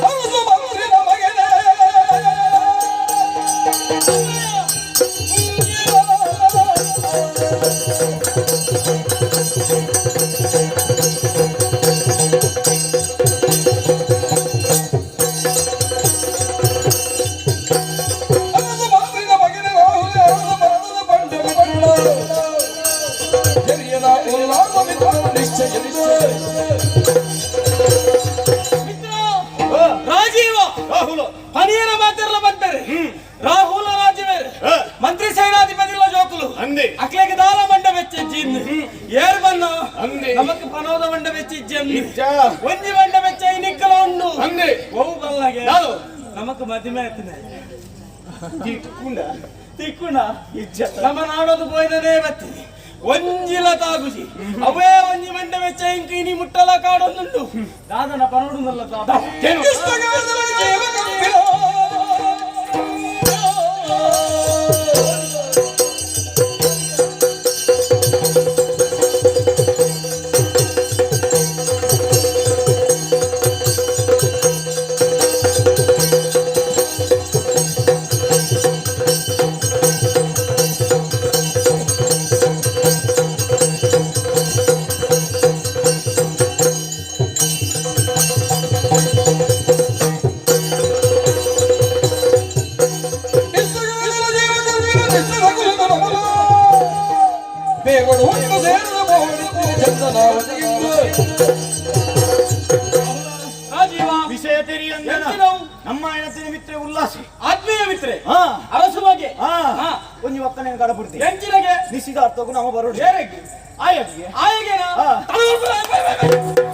ಹೌದು ಮಂತ್ರಿನ ಮಗನೇ. ಹೌದು ಮಂತ್ರಿನ ಮಗನೇ ರಾಹುಲ ಹೌದು ಮರಣದ ಬಂಡೆ ಬಣ್ಣ. ಹಿರಿಯನ ಉಲ್ಲಾಸ ಮಿತ್ರ ನಿಶ್ಚಯ. ಮಿತ್ರ ರಾಜೀವ ರಾಹುಲ ಪನಿಯರ ಮಾತೆರ್ಲ ಬಂತಾರೆ ರಾಹುಲ ರಾಜವೇರ್ ಮಂತ್ರಿ ಸೇನಾಧಿಪತಿಗಳ ಜೋಕುಲು ಅಂದೆ. ಅಕ್ಲೆಗೆ ದಾಲ ಮಂಡ ಬೆಚ್ಚಿಜ್ಜಿ ಏರ್ ಬನ್ನ ಅಂದೆ. ನಮಕ್ ಪನೋದ ಮಂಡ ಬೆಚ್ಚಿಜ್ಜಿ ಅಂದೆ. ಇಜ್ಜ. ಒಂಜಿ ಮಂಡ ಬೆಚ್ಚ ನಿಕ್ಕಲ ಉಂಡು ಅಂದೆ. ಒವು ಬಲ್ಲಾಗೆ ಯಾರು? ನಮಕ್ ಮದಿಮೆ ಆಯ್ತನೆ ತಿಕ್ಕುಂಡ ತಿಕ್ಕುಣ ಇಜ್ಜ ನಮ್ಮ ನಾಡೋದು ಪೋಯ್ದನೇ ಬತ್ತಿನಿ ಒಂಜಿಲ ತಾಗುಜಿ ಅವೇ ಒಂಜಿ ಮಂಡ ವೆಚ್ಚ ಇಂಕ ಇನಿ ಮುಟ್ಟಲ ಕಾಡೊಂದುಂಡು ದಾದನ ಪನೋಡುನಲ್ಲ ತಾತ. ಇಷ್ಟಗಾದರ ಜೀವ ಕಪ್ಪಿಲ. ಇಷ್ಟಗಾದರ ಜೀವ ಕಪ್ಪಿಲ ನಿಶ್ಚಲ ಕುಲದ ಮಗನ. ದೇವರು ಹುಟ್ಟು ಸೇರಿದ ಮೋಹನಿಗೆ ಚಂದನಾವತಿಯಿಂದ. ರಾಜೀವ ವಿಷಯ ತೆರಿಯಂದನ ಎಂಚಿನವು? ನಮ್ಮ ಹೆಣತಿನ ಮಿತ್ರ ಉಲ್ಲಾಸಿ ಆತ್ಮೀಯ ಮಿತ್ರೆ ಹಾ ಅರಸು ಬಗೆ ಹಾ ಹಾ. ಒಂಜಿ ಒಕ್ಕನೆ ಕಡಪುಡ್ತಿ ಎಂಚಿನಗೆ ನಿಶ್ಚಿತಾರ್ಥಕ್ಕೂ ನಮ್ಮ ಬರೋಡು ಏರೆಗೆ ಆಯಕ್ಕೆ ಆಯಗೆನಾ ಹಾ. ತಲೆ ಬೈ, ಬೈ, ಬೈ, ಬೈ.